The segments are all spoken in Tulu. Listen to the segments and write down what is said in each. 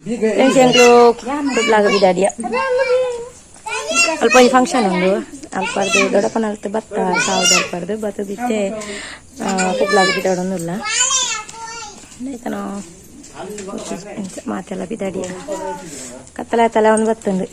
ಎಂಕ್ಲು ಕುಡ್ಲಾಗ ಬಿದಾಡಿಯ ಅಲ್ಪ ಒಂಜಿ ಫಂಕ್ಷನ್ ಉಂಡು ಅಲ್ಪರ್ದು ದೊಡ್ಡಪ್ಪನಲ್ತು ಬತ್ತ ಸಾವಿರದ ಅಲ್ಪರ್ದು ಬತ್ತದಿತ್ತೆ ಕುಡ್ಲಾಗ ಬಿದಾಡೊಂದುಲ್ಲ ಆಯ್ತನೋ ಮಾತೆಲ್ಲ ಬಿದಾಡಿಯ ಕತ್ತಲ ತಲೆ ಒಂದು ಬತ್ತುಂಡು.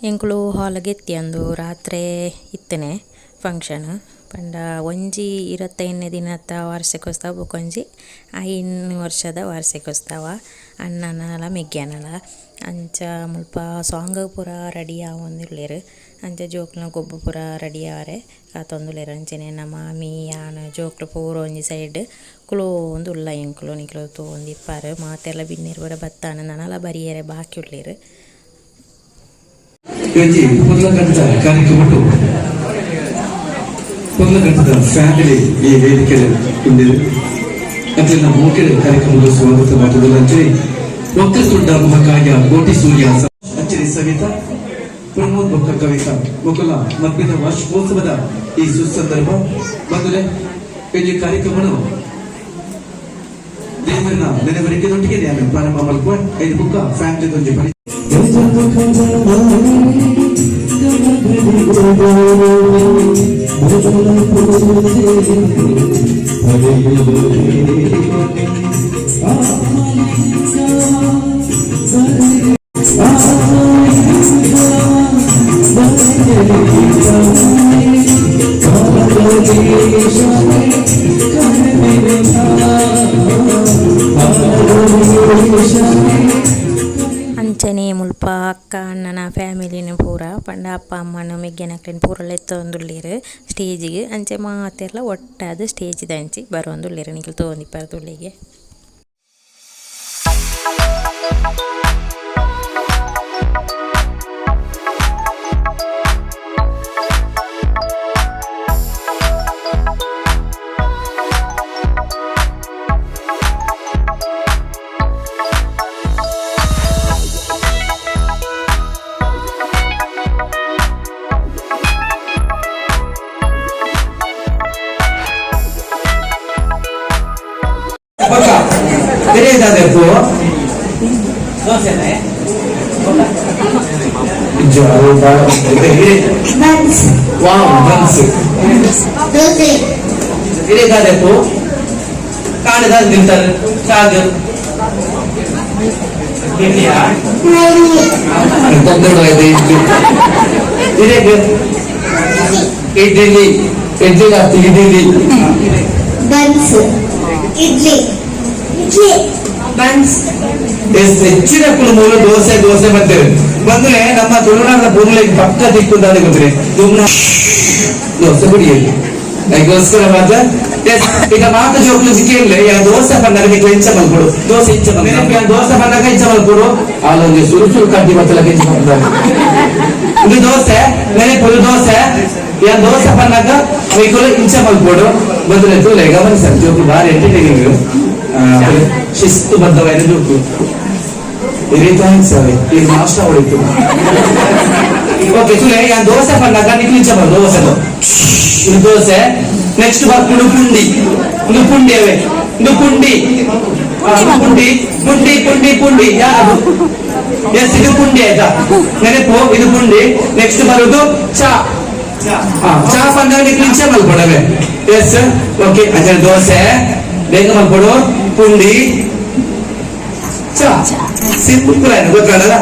ಎಂಕುಲು ಹಾಲ್ಗ್ ಎತ್ತಿಯಂದು ರಾತ್ರೆ ಇತ್ತನೆ ಫಂಕ್ಷನ್ ಪಂಡ ಒಂಜಿ 25ನೇ ದಿನತ ವಾರ್ಷಿಕೋತ್ಸವ ಬೊಕೊಂಜಿ 5 ವರ್ಷದ ವಾರ್ಷಿಕೋತ್ಸವ ಅಣ್ಣನಲ ಮೆಗ್ಯನಲ ಅಂಚ ಮುಲ್ಪ ಸಾಂಗ್ ಪೂರ ರೆಡಿ ಆವೊಂದುಲ್ಲೆರ್ ಅಂಚ ಜೋಕುಲ್ನ ಗೊಬ್ಬು ಪೂರ ರೆಡಿ ಆವರೆ ಕಾತೊಂದುಲ್ಲೆರ್ ಅಂಚನೆ ಎನ್ನ ಮಾಮಿ ಯಾನ್ ಜೋಕುಲು ಪೂರ ಒಂಜಿ ಸೈಡ್ ಕುಲೋಂದುಲ್ಲ ಎಂಕುಲು ನಿಕುಲು ತೂವೊಂದಿಪ್ಪರ್ ಮಾತೆರ್ಲ ಬಿನ್ನೆರ್ ಪೂರ ಬತ್ತಾನ ನನಲ ಬರಿಯೆರೆ ಬಾಕಿ ಉಲ್ಲೆರ್. ಒಂಜಿ ಪೊರ್ಲಕಂಠ ಕಾರ್ಯಕ್ರಮಟು ಪೊರ್ಲಕಂಠದ ಫ್ಯಾಮಿಲಿ ಈ ವೇದಿಕೆ ಉಂಡಿದೆ. ಅಕ್ಲೆನ ಮೋಕೆಡ್ ಕಾರ್ಯಕ್ರಮದ ಸ್ವಾಗತ ಮಾತುದಲ್ಲ. ಅಂಚನೆ ವಕ್ರತುಂಡ ಮಹಾಕಾಯ ಕೋಟಿ ಸೂರ್ಯ ಅಂಚನೆ ಸವಿತಾ ಪ್ರಮೋದ್ ಬೊಕ್ಕ ಕವಿತಾ ಮೊಕಲ ಮದ್ಮೆದ ವಾರ್ಷಿಕೋತ್ಸವದ ಈ ಸುಸಂದರ್ಭ ಬಂದರೆ ಈ ಕಾರ್ಯಕ್ರಮನು ದೇವರನ್ನ ನೆನವರಿಕೆದೊಟ್ಟಿಗೆ ನಾನು ಪ್ರಾರಂಭ ಮಲ್ಪುವ ಐದು ಬುಕ್ಕ ಫ್ಯಾಮಿಲಿ ಒಂಜಿ ಪರಿ ಅಂಚನೆ ಮುಲ್ಪ ಅಕ್ಕ ಅಣ್ಣನ ಫ್ಯಾಮಿಲಿನ ಪೂರ ಪಂಡ ಅಪ್ಪ ಅಮ್ಮನ ಮೆಗ್ಯನಕ್ಲೆನ್ ಪೂರ ಲೆತ್ತೊಂದುಲ್ಲೆರ್ ಸ್ಟೇಜಿಗ್ ಅಂಚೆ ಮಾತೆರ್ಲ ಒಟ್ಟಾದ್ ಸ್ಟೇಜ್ ದಂಚಿ ಬರೊಂದುಲ್ಲೆರ್ ನಿಕುಲು ತೂವೊಂದಿಪ್ಪರ್ ತುಲೆಗೆ. ಬೊಕ್ಕ ತೆರೆಯದಾದೆಪ್ಪು ವಾವ್ ಬನ್ಸ್. ದೋಸೆ. ಇರೇದಾದೆಪ್ಪು ಕಾಣದ ತಿಂತಾರೆ ಚಾಗ್ ತಿಂಡಿಯಾ ತೊಂದರೆ ಇದೆ. ಇರೇಗ idli idli idli. Buns, idli, idli, buns. Yes, ಹೆಚ್ಚಿನ ಕುಟುಂಬಗಳು ದೋಸೆ ದೋಸೆ ಬಂತೇವೆ ಬಂದ್ರೆ ನಮ್ಮ ತುಳುನಾಡಿನ ಪೂರ್ಲೆ ಪಕ್ಕ ದಿಕ್ಕು ಗೊತ್ತಿದೆ ತುಳುನಾಡು ದೋಸೆ ಕುಡಿಯಲ್ಲಿ ಅದಕ್ಕೋಸ್ಕರ ಮಾತ್ರ. ಎಸ್, ಈಗ ಮಾತು ಜೋಕ್ಲು ಸಿಕ್ಕಿಲ್ಲ. ಯಾ ದೋಸೆ ಬಂದಾಗ ನೀವು ಇಂಚ ಮಲ್ಕೊಡು, ದೋಸೆ ಇಂಚ ಬಂದ, ದೋಸೆ ಬಂದಾಗ ಇಂಚ ಮಲ್ಕೊಡು. ಅಲ್ಲೊಂದು ಸುರು ಸುರು ಕಡ್ಡಿ ಮತ್ತಲ್ಲ ಇಂಚ ಮಾಡ್ತಾರೆ. ಇದು ದೋಸೆ ನೆನಪು ದೋಸೆ. ಯಾ ದೋಸೆ ಬಂದಾಗ మీకు ಇಂಚ ಮಲ್ಕೊಡು. ಬದಲು ತೂಲೆ ಗಮನಿಸ ಜೋಕು ಬಾರಿ ಎಂಟರ್ಟೈನಿಂಗ್ ಶಿಸ್ತುಬದ್ಧమైన ಜೋಕು. ವೆರಿ thanks ಅವೆ ಈ ಮಾಸ್ಟರ್ ಹೊಡಿತು. ಓಕೆ ತುಲೆ, ಯಾ ದೋಸೆ ಬಂದಾಗ నీకు ಇಂಚ ಬರ್ ದೋಸೆ ಇದು ದೋಸೆ. ನೆಕ್ಸ್ಟ್ ಬರ್ಪುಂಡು ಪುಂಡಿ. ಇದು ಪುಂಡಿ ಅವೇ, ಇದು ಪುಂಡಿ. ಆ, ಪುಂಡಿ ಪುಂಡಿ ಪುಂಡಿ ಪುಂಡಿ ಯಾರು? ಎಸ್, ಇದು ಪುಂಡಿ ಆಯ್ತಾ? ನೆನಪು, ಇದು ಪುಂಡಿ. ನೆಕ್ಸ್ಟ್ ಬರುದು ಚಾ. ಚಾ ಬಂದಾಗ నీకు ಇಂಚ ಮಲ್ಕೊಡವೆ. S, okay. ಅಂದ್ರೆ ದೋಸೆ ಬೇಗ ಮಲ್ಕೊಡು, ಪುಂಡಿ, ಚಾ. ಸಿಂಪಲ್ ಆಯ್ತು, ಗೊತ್ತಾಗಲ್ಲ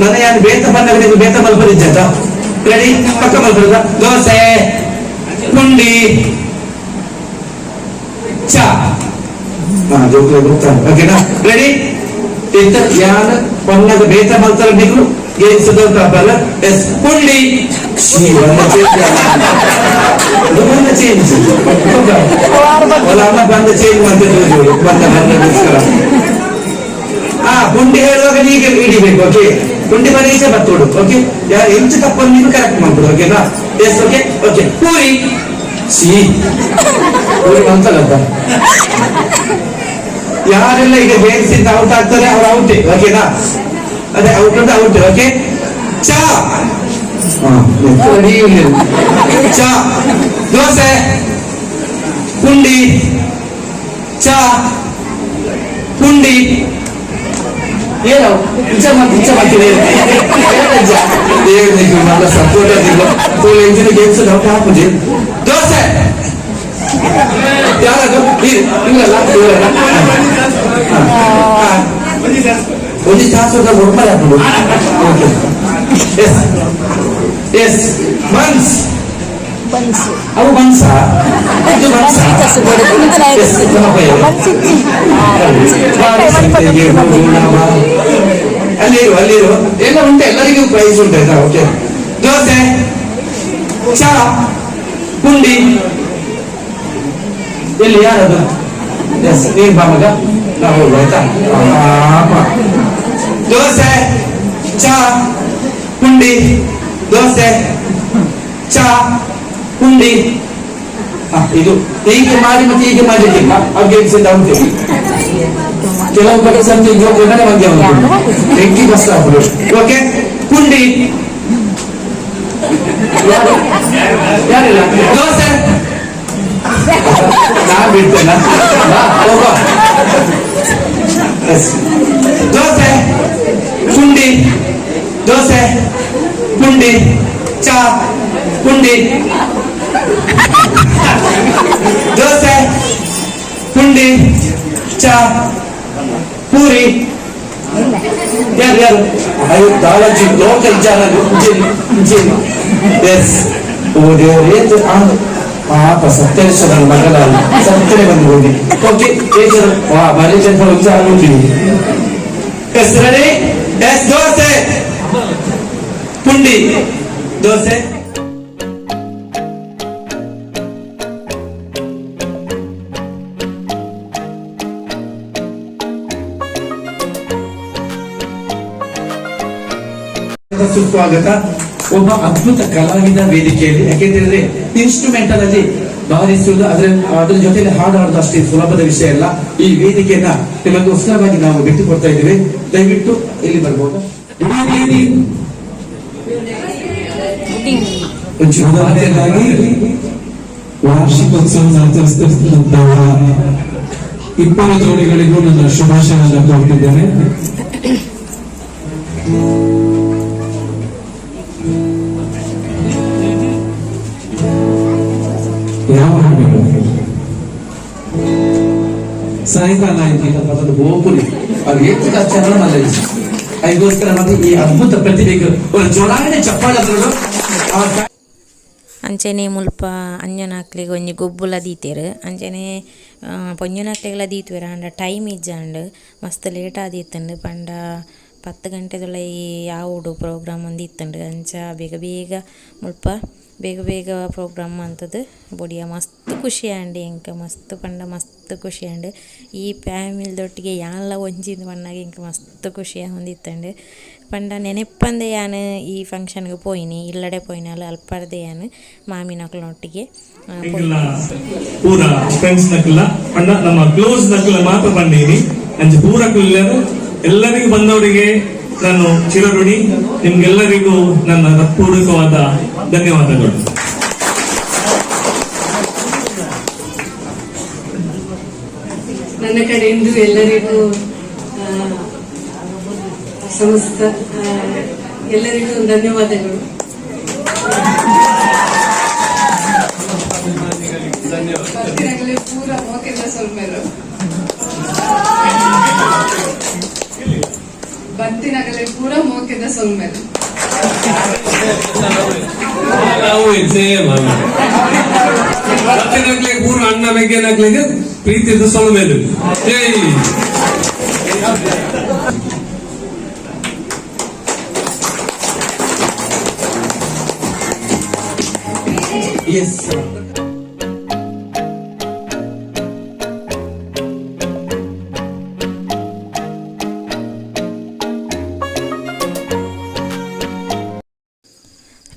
ನನ್ನ. ಯಾರು ಬೇತ ಬಂದಾಗ ನೀವು ಬೇತ ಮಲ್ಪದಿಜ್ಜಾತ. ರೆಡಿ? ಪಕ್ಕ ಮಲ್ಪದ. ದೋಸೆ, ಪುಂಡಿ, ಚಾ. ಹಾ ಜೋಕ್ಲೆ ಗೊತ್ತಾ? ಓಕೆನಾ? ರೆಡಿ? ಇಂತ ಯಾನ ಪನ್ನಗ ಬೇತ ಮಲ್ತಾರ ನೀವು. Games ದೊಡ್ಡ. ಎಸ್, ಪುಂಡಿ. ಬಂದ ಚೇಂಜ್ ಅಮ್ಮ ಬಂದ ಚೇಂಜ್ ಮಾಡ್ತಿದ್ರು ಬಂದ ಬಂದ. ಆ ಪುಂಡಿ ಹೇಳುವಾಗ ನೀಗೆ ಹಿಡಿಬೇಕು. ಓಕೆ, ಪುಂಡಿ ಮನೆ ಈಚೆ ಬತ್ತೋಡು. ಓಕೆ, ಯಾರು ಹೆಚ್ಚು ತಪ್ಪನ್ನು ನೀನು ಕರೆಕ್ಟ್ ಮಾಡ್ಬಿಡು. ಓಕೆನಾ? Yes, okay okay. Puri. C, puri ಅಂತಲ್ಲ. ಯಾರೆಲ್ಲ ಈಗ ಗೇಮ್ಸ್ ಇಂದ ಔಟ್ ಆಗ್ತಾರೆ ಅವ್ರು ಔಟ್. ಓಕೆನಾ? ಅದೇ ಔಟ್ ಅಂದ್ರೆ ಔಟ್. ಓಕೆ. ಚಾ. ಚಾ, ದೋಸೆ, ಪುಂಡಿ, ಚಾ, ಪುಂಡಿ. ಏನು ಇಚ್ಛೆ ಮಾಡ್ತಿ, ಇಚ್ಛೆ ಮಾಡ್ತೀನಿ. ಮಲ್ಲ ಸಪೋರ್ಟ್ ಆಗಿಲ್ಲ. ಎಂಜಿನ ಗೇಮ್ಸ್ ಔಟ್ ಹಾಕುಜಿ. ದೋಸೆ ಯಾರದು? ಇಲ್ಲಲ್ಲ, ಇವರಲ್ಲ. ಒಂಜಿ ತಾಸು ಒಬ್ಬರ ಹಾಕುದು. Okay, S S. Buns. ಅವು ಬನ್ಸಾ? ಇದು ಬನ್ಸಾ? ಎಸ್. ಅಲ್ಲಿರು, ಅಲ್ಲಿರು. ಎಲ್ಲ ಉಂಟು, ಎಲ್ಲರಿಗೂ ಪ್ರೈಸ್ ಉಂಟು, ಆಯ್ತಾ? ಓಕೆ. ದೋಸೆ, ಚಾ, ಪುಂಡಿ. ಎಲ್ಲಿ ಯಾರದು? ಎಸ್, ನೀನ್ ಬಾ ಮಗ. ನಾವು ಹೋಗುವ, ಆಯ್ತಾ? ಪಾಪ. ದೋಸೆ, ಚಾ, ಪುಂಡಿ, ದೋಸೆ, ಚಾ, ಪುಂಡಿ. ಇದು ಹೀಗೆ ಮಾಡಿ ಮತ್ತೆ ಹೀಗೆ ಮಾಡಲಿಕ್ಕಿಲ್ಲ. ಅವ್ರು ಗೇಮ್ಸ್ ಇಂದ ಉಂಟು. ಕೆಲವು ಕಡೆ ಸಂತೆ ಹೋಗ್ಬೇಕಾದ್ರೆ ಬಂದೆ ಬೆಂಕಿ ಕಷ್ಟ ಆಗ್ತದೆ. ಓಕೆ, ಪುಂಡಿ. ಯಾರು? ಯಾರಿಲ್ಲ? ದೋಸೆ. ನಾ ಬಿಡ್ತೇನ? ಬಾ, ಹೋಗೋ. ಎಸ್. ದೋಸೆ, ಪುಂಡಿ, ದೋಸೆ, ಪುಂಡಿ, ಚಾ, ಪುಂಡಿ, ದೋಸೆ, ಪುಂಡಿ, ಚಾ, ಪೂರಿ. ಯಾರು ಯಾರು? ಅಯ್ಯೋ, ದಾಳಜಿ ಲೋಕಲ್ ಜನ. ಎಸ್. ಓ ದೇವರೇ, ಪಾಪ ಸತ್ಯೇಶ್ವರ ಮಗನ ಸತ್ತರೆ ಬಂದು ಹೋಗಿ. ಓಕೆ, ವಾ ಬಲಿ ಜನ ಉಂಟು. S, ready? S. Dosa, ಪುಂಡಿ, ದೋಸೆ. ಸುಸ್ವಾಗತ. ಒಬ್ಬ ಅದ್ಭುತ ಕಲಾವಿದ ವೇದಿಕೆಯಲ್ಲಿ. ಯಾಕೆಂತೇಳಿದ್ರೆ ಇನ್ಸ್ಟ್ರೂಮೆಂಟಲ್ ಅಲ್ಲಿ ಬಾರಿಸುವುದು, ಅದರ ಅದರ ಜೊತೆಯಲ್ಲಿ ಹಾಡು ಹಾಡುದು ಅಷ್ಟೇ ಸುಲಭದ ವಿಷಯ ಅಲ್ಲ. ಈ ವೇದಿಕೆಯನ್ನ ನಿಮಗೋಸ್ಕರವಾಗಿ ನಾವು ಬಿಟ್ಟು ಕೊಡ್ತಾ ಇದ್ದೀವಿ. ದಯವಿಟ್ಟು ಇಲ್ಲಿ ಬರ್ಬೋದು. ಮೊದಲನೇದಾಗಿ ವಾರ್ಷಿಕೋತ್ಸವ ಆಚರಿಸುತ್ತಿರುವಂತಹ ಇಬ್ಬರು ಜೋಡಿಗಳಿಗೂ ನನ್ನ ಶುಭಾಶಯವನ್ನು ಕೋರ್ತಿದ್ದೇನೆ. ಯಾವ ಹಾಡು? ಸಾಯಂಕಾಲ ಆಯ್ತು. ಅದೊಂದು ಹೋಗುಲಿ ಅವ್ರು ಎಷ್ಟು ಕಷ್ಟ ಮಲ್ಲ. ಅದಕ್ಕೋಸ್ಕರ ಮತ್ತೆ ಈ ಅದ್ಭುತ ಪ್ರತಿಭೆಗೆ ಒಂದು ಜೋರಾಗನೆ ಚಪ್ಪಾಳೆ. ಅಂಚನೆ ಮುಲ್ಪ ಅಂಜನಾಕ್ಲೆಗ್ ಒಂಜಿ ಗೊಬ್ಬುಲ ದೀತೆರ್. ಅಂಚನೆ ಪೊಂಜೊನಕ್ಲೆಗ್ಲ ದೀತುವೆರ್, ಆಂಡ ಟೈಮ್ ಇಜ್ಜಾಂಡ್, ಮಸ್ತ್ ಲೇಟ್ ಆದಿತ್ತುಂಡು. ಪಂಡ 10 ಗಂಟೆದುಲಯಿ ಯಾವೊಡು ಪ್ರೋಗ್ರಾಮ್ ಒಂಜಿ ಇತ್ತುಂಡು. ಅಂಚ ಬೇಗ ಬೇಗ ಮುಲ್ಪ ಬೇಗ ಬೇಗ ಪ್ರೋಗ್ರಾಮ್ ಮಂತುದು ಬೊಡಿಯ. ಮಸ್ತ್ ಖುಷಿ ಆಂಡ್ ಎಂಕ್, ಮಸ್ತ್ ಪಂಡ ಮಸ್ತ್ ಖುಷಿ ಆಂಡ್. ಈ ಫ್ಯಾಮಿಲಿದೊಟ್ಟಿಗೆ ಯಾನ್ಲ ಒಂಜಿ ಪನ್ನಗ ಎಂಕ್ ಮಸ್ತ್ ಖುಷಿ ಆವೊಂದಿತ್ತುಂಡು. ಪಂಡ ನೆನೆಪಂದೆ ಯಾನ್ ಈ ಫಂಕ್ಷನ್ಗ್ ಪೋಯಿನಿ. ಇಲ್ಲಡೆ ಪೋಯಿನಾಲ್ ಅಲ್ಪರ್ದೆ ಯಾನ್ ಮಾಮಿನಕ್ಲೆನೊಟ್ಟಿಗೆ. ಎಂಕಲ್ನ ಪೂರ ಫ್ರೆಂಡ್ಸ್ ನಕುಲ್ಲ ಪಂಡ ನಮ್ಮ ಕ್ಲೋಸ್ ನಕುಲ ಮಾತ್ರ ಬಂದೀನಿ. ಅಂಚ ಪೂರ ಕುಲ್ಲರು ಎಲ್ಲರಿಗೂ ಬಂದವರಿಗೆ ನಾನು ಚಿರಋಣಿ. ನಿಮ್ಗೆಲ್ಲರಿಗೂ ನನ್ನ ಹೃತ್ಪೂರ್ವಕವಾದ ಧನ್ಯವಾದಗಳು. ನನ್ನ ಕಡೆಯಿಂದ ಎಲ್ಲರಿಗೂ ಸಮಸ್ತ ಎಲ್ಲರಿಗೂ ಧನ್ಯವಾದಗಳು. ಪೂರ ಮೋಕೆದ ಸೊಲ್ಮೆಲು. ಬತ್ತಿನಗಲೆ ಪೂರ ಮೋಕೆದ ಸೊಲ್ಮೆಲು. ಬತ್ತಿನಕ್ಲೆ ಪೂರ ಅಣ್ಣ ಮೆಗ್ಗೆನಕ್ಲೆಗ್ ಪ್ರೀತಿದ ಸೊಲ್ಮೆಲು. ಜೈ. ಎಸ್.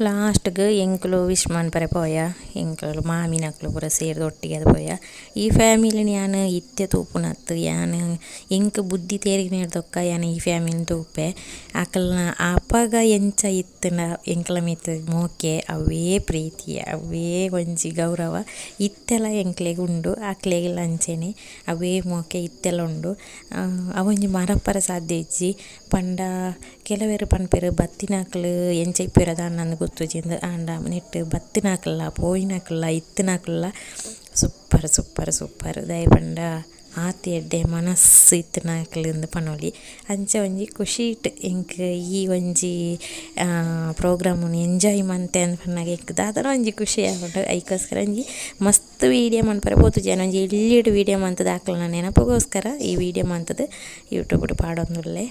ಲಾಸ್ಟ್ಗ್ ಎಂಕುಲು ವಿಶ್ ಮನ್ಪರೆ ಪೋಯ. ಎಂಕುಲು ಮಾಮಿನಕ್ಲು ಪೂರ ಸೇರ್ದ್ ಒಟ್ಟಿಗೆ ಅದು ಪೋಯ. ಈ ಫ್ಯಾಮಿಲಿನ್ ಯಾನ್ ಇತ್ತೆ ತೂಪುನತ್ತು, ಯಾನ್ ಎಂಕ್ ಬುದ್ಧಿ ತೇರಿನೆರ್ದೊಕ್ಕ ಯಾನ್ ಈ ಫ್ಯಾಮಿಲಿನ್ ತೂಪೆ. ಅಕಲ್ನ ಅಪಗ ಎಂಚ ಇತ್ತುಂಡ ಎಂಕ್ಲ ಮಿತ್ತ್ ಮೋಕೆ, ಅವೇ ಪ್ರೀತಿ, ಅವೇ ಒಂಜಿ ಗೌರವ ಇತ್ತೆಲ ಎಂಕ್ಲೆಗ್ ಉಂಡು. ಅಕ್ಲೆಗ್ಲ ಅಂಚೆನೆ ಅವೇ ಮೋಕೆ ಇತ್ತೆಲ ಉಂಡು. ಅವೊಂಜಿ ಮರಪರೆ ಸಾಧ್ಯ ಇಜ್ಜಿ. ಪಂಡ ಕೆಲವೆರ್ ಪನ್ಪೆರ್ ಬತ್ತಿನಕ್ಲು ಎಂಚ ಇಪ್ಪುವೆರ ದಾನ್ನ ಗೊತ್ತುಜ್ಜಿಂದ್. ಆಂಡ ನೆಟ್ಟ್ ಬತ್ತಿನಕಲ್ಲ ಪೋಯಿನಕಲ್ಲ ಇತ್ತಿನಕಲ್ಲ ಸೂಪರ್ ಸೂಪರ್ ಸೂಪರ್. ದಾಯೆ ಪಂಡ ಆತ್ ಎಡ್ಡೆ ಮನಸ್ಸು ಇತ್ತಿನಕುಲು ಪನೊಲಿ. ಅಂಚ ಒಂಜಿ ಖುಷಿಟ್ ಎಂಕ್ ಈ ಒಂಜಿ ಪ್ರೋಗ್ರಾಮ್ ಎಂಜಾಯ್ ಮಂತೆ ಪನ್ನಗ ಎಂಕ್ ದಾದನ ಒಂಜಿ ಖುಷಿ ಆಪುಂಡು. ಐಕೋಸ್ಕರ ಒಂಜಿ ಮಸ್ತ್ ವೀಡಿಯೋ ಮನ್ಪರೆ ಪೋತುಜಿ. ಯಾನ್ ಒಂಜಿ ಎಲ್ಯಡ್ ವೀಡಿಯೋ ಮಂತುದು ಅಕ್ಲೆನ ನೆನಪುಗೋಸ್ಕರ ಈ ವೀಡಿಯೋ ಮಂತುದು ಯೂಟ್ಯೂಬ್ ಪಾಡೊಂದುಲ್ಲೆ.